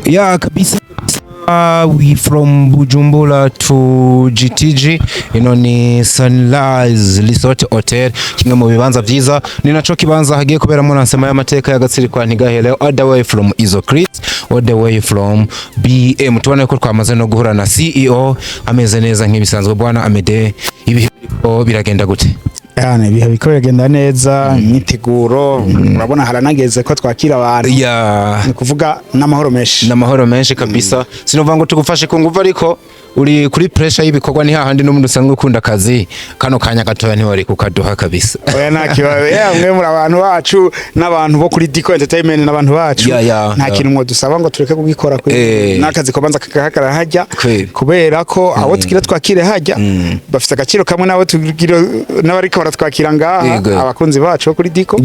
Ya, kabisa. We from Bujumbura to GTG, ino ni Sunrise Resort Hotel, kimwe mu bibanza vyiza, ni naco kibanza hagiye kuberamo lancement y'amateka y'agatsirikwa ntigahere, all the way from Izo Chris, all the way from BM. Tubona ko twamaze no guhura na CEO, ameze neza nk'ibisanzwe. Bwana Amede, ibihe biriko biragenda gute? Yani ibihe biriko biragenda neza, imyiteguro urabona haranageze ko twakira abantu. Ni kuvuga n'amahoro menshi. N'amahoro menshi kabisa. Sinumva ngo tugufashe ku nguvu, ariko uri kuri pressure y'ibikorwa, ni hahandi n'umuntu usanzwe ukunda akazi, kano kanya gatoya ntiwari kukaduha kabisa. Oya, nta kibazo. Yeah, mwe muri abantu bacu, n'abantu bo kuri Dico Entertainment n'abantu bacu. Nta kintu mwo dusaba ngo tureke kugikora kuri n'akazi kobanza kagahagarara hajya, kubera ko abo tugira twakire hajya bafite agaciro kamwe n'abo tugira n'abariko baratwakira ngaha, abakunzi bacu bo kuri Dico.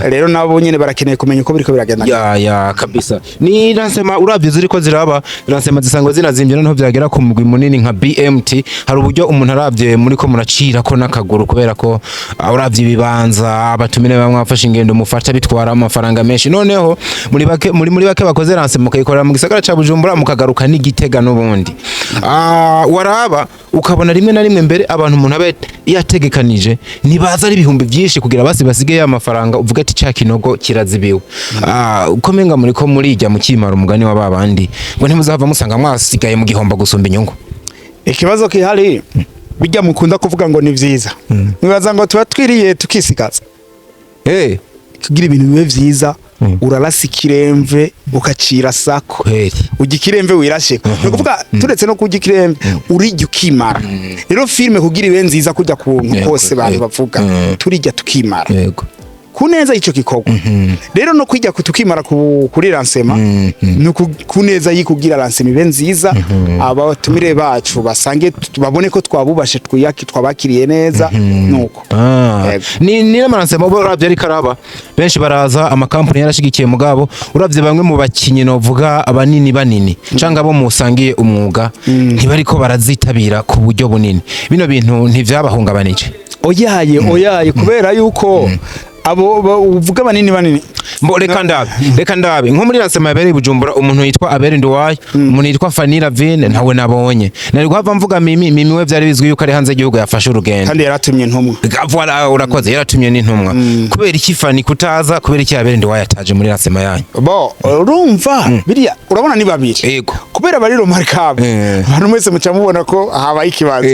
Rero nabo nyene barakeneye kumenya uko biriko biragenda. Ya, kabisa. Ni lancement uravye ziriko ziraba, lancement zisanzwe zinazimbye, noneho vyagera ku mugwi munini nka BMT, hari uburyo umuntu aravye muri ko muracira ko n'akaguru, kubera ko uravye ibibanza, abatumire bamwe bafashe ingendo mufata, bitwara amafaranga menshi. Noneho muri bake, muri bake bakoze lancement mukayikorera mu gisagara ca Bujumbura, mukagaruka n'Igitega n'ubundi. Waraba ukabona rimwe na rimwe mbere abantu umuntu aba yategekanije ntibaza ari ibihumbi byinshi kugira basi basige ya mafaranga, uvuga ati ca kinogo kirazibiwe. Uko menga muri ko murijya mukimara umugani wa babandi ngo ntimuzava musanga mwasigaye mu gihombo gusumba inyungu. Ikibazo kihari, bijya mukunda kuvuga ngo ni vyiza, mwibaza ngo tuba twiriye tukisigaza. Kugira ibintu bibe vyiza, urarasa ikiremve ukacira sako. Ujya ikiremve wirashe, ni ukuvuga turetse no kurya ikiremve, urirya ukimara. Rero filime kugira ibe nziza kujya kuntu kose bantu bavuga, turirya tukimara ku neza y'ico gikorwa. Rero no kwijya tukimara kuri lancement ni ku neza y'ikugira lancement ibe nziza, abatumire bacu basange babone ko twabubashe, twiyaki twabakiriye neza, nuko. Yego. Ni n'ama lancement uba uravye ariko araba, benshi baraza, amakampani yarashigikiye, mugabo uravye bamwe mu bakinyi, novuga abanini banini canke abo musangiye umwuga, ntibariko barazitabira ku buryo bunini. Bino bintu ntivyabahungabanije? Oyaye, oyaye, kubera yuko abo uvuga banini banini. Mbo reka ndabe nko muri lancement yabereye i Bujumbura, umuntu yitwa Abel Nduwayo, umuntu yitwa Fanny Lavine ntawe nabonye. Nari guhava mvuga Mimi. Mimi we vyari bizwi yuko ari hanze y'igihugu, yafashe urugendo. Kandi yaratumye intumwa. Voilà, urakoze, yaratumye n'intumwa. Kubera iki Fanny kutaza? Kubera iki Abel Nduwayo ataje muri lancement yanyu? Bo urumva biriya urabona ni babiri, kubera bari remarquable, abantu mwese muca mubona ko habaye ikibazo.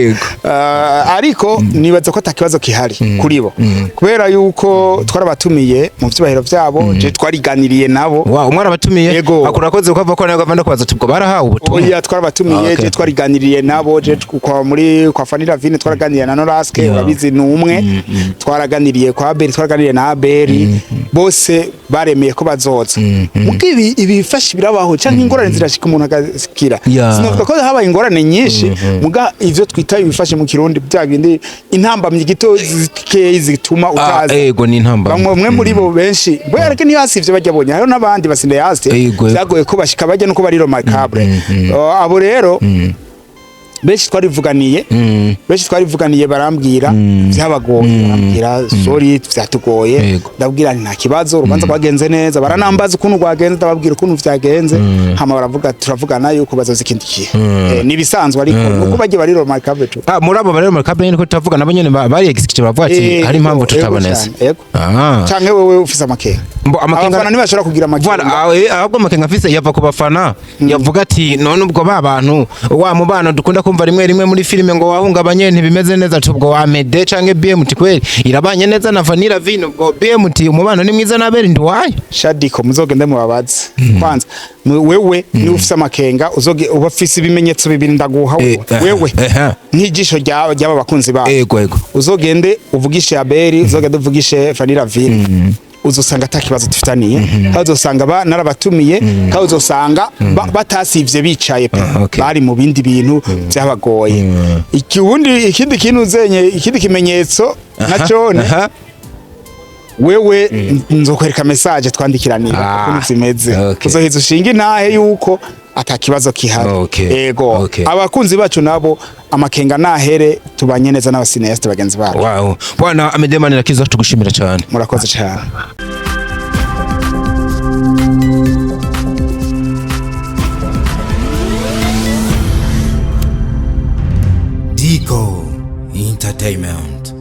Ariko nibaza ko atakibazo kihari kuri bo, kubera yuko twarabatumiye mu vyubahiro vyabo, je twariganiriye nabo. Wa umwe arabatumiye? Yego. Akurakoze uko avuga ko nawe gavanda kubaza tubwo barahawe ubutumwa. Oya, twarabatumiye. Je twariganiriye nabo, je kwa muri kwa Fanny Lavine twaraganiriye na Noraske. Urabizi ni umwe. Twaraganiriye kwa Abeli, twaraganiriye na Abeli, bose baremeye ko bazoza. Muko ibi ibifasha birabaho canke ingorane zirashika umuntu agakira. Sinavuga ko habaye ingorane nyinshi, muga ivyo twita ibifashe mu Kirundi, bya bindi intambamyi gito zikeyi zituma utaza. Ego, ni intambamyi. Bamwe umwe muri bo benshi bo ariko ntibasivye bajya bonye, hariho n'abandi ba cinéastes byagoye ko bashika bajya nuko bari remarquable. Abo rero benshi twarivuganiye, benshi twarivuganiye, barambwira byabagoye, barambwira sorry, vyatugoye. Ndabwira nti nta kibazo, urubanza rwagenze neza. Baranambaza ukuntu rwagenze, ndababwira ukuntu vyagenze, hama baravuga, turavugana yuko bazoza ikindi gihe. Nibisanzwe, ariko nuko bagiye bari remarquable tu. Muri abo bari remarquable nyene ko tutavuga, nabo nyene bari executive bavuga ati hari impamvu tutabonetse. Cane, yego. Canke wewe ufise amakenga? Mbo amakenga. Abafana ntibashobora kugira amakenga. Voilà, ahubwo amakenga afise yava ku bafana, yavuga ati none ubwo ba bantu wa mubano dukunda kumva rimwe rimwe muri filime ngo wahungabanye, ntibimeze neza, tubwo wa Mede canke BMT kweli irabanye neza na Vanilla Vino, ubwo BMT umubano ni mwiza na Abel Nduwayo? Shadiko, muzogende mubabaze kwanza. Wewe niba ufise amakenga, uzoge uba ufise ibimenyetso bibiri ndaguha. Wewe nk'ijisho ry'aba bakunzi bawe, Ego ego. uzogende uvugishe Abeli, uzogende uvugishe Vanilla Vino, uzosanga ata kibazo dufitaniye, kandi uzosanga narabatumiye, kandi uzosanga batasivye bicaye pe. Bari mu bindi bintu byabagoye. Ikiwundi ikindi kintu uzenye, ikindi kimenyetso naco ni wewe nzokwereka message twandikiranira ukuntu zimeze, uzoheza ushinga intahe yuko ata kibazo kihari. Ego. Abakunzi bacu nabo amakenga nahere, tubanye neza n'aba cinéastes bagenzi bacu. Wow, bwana Amede Manirakiza, tugushimira cyane. Murakoze cyane. Digo Entertainment.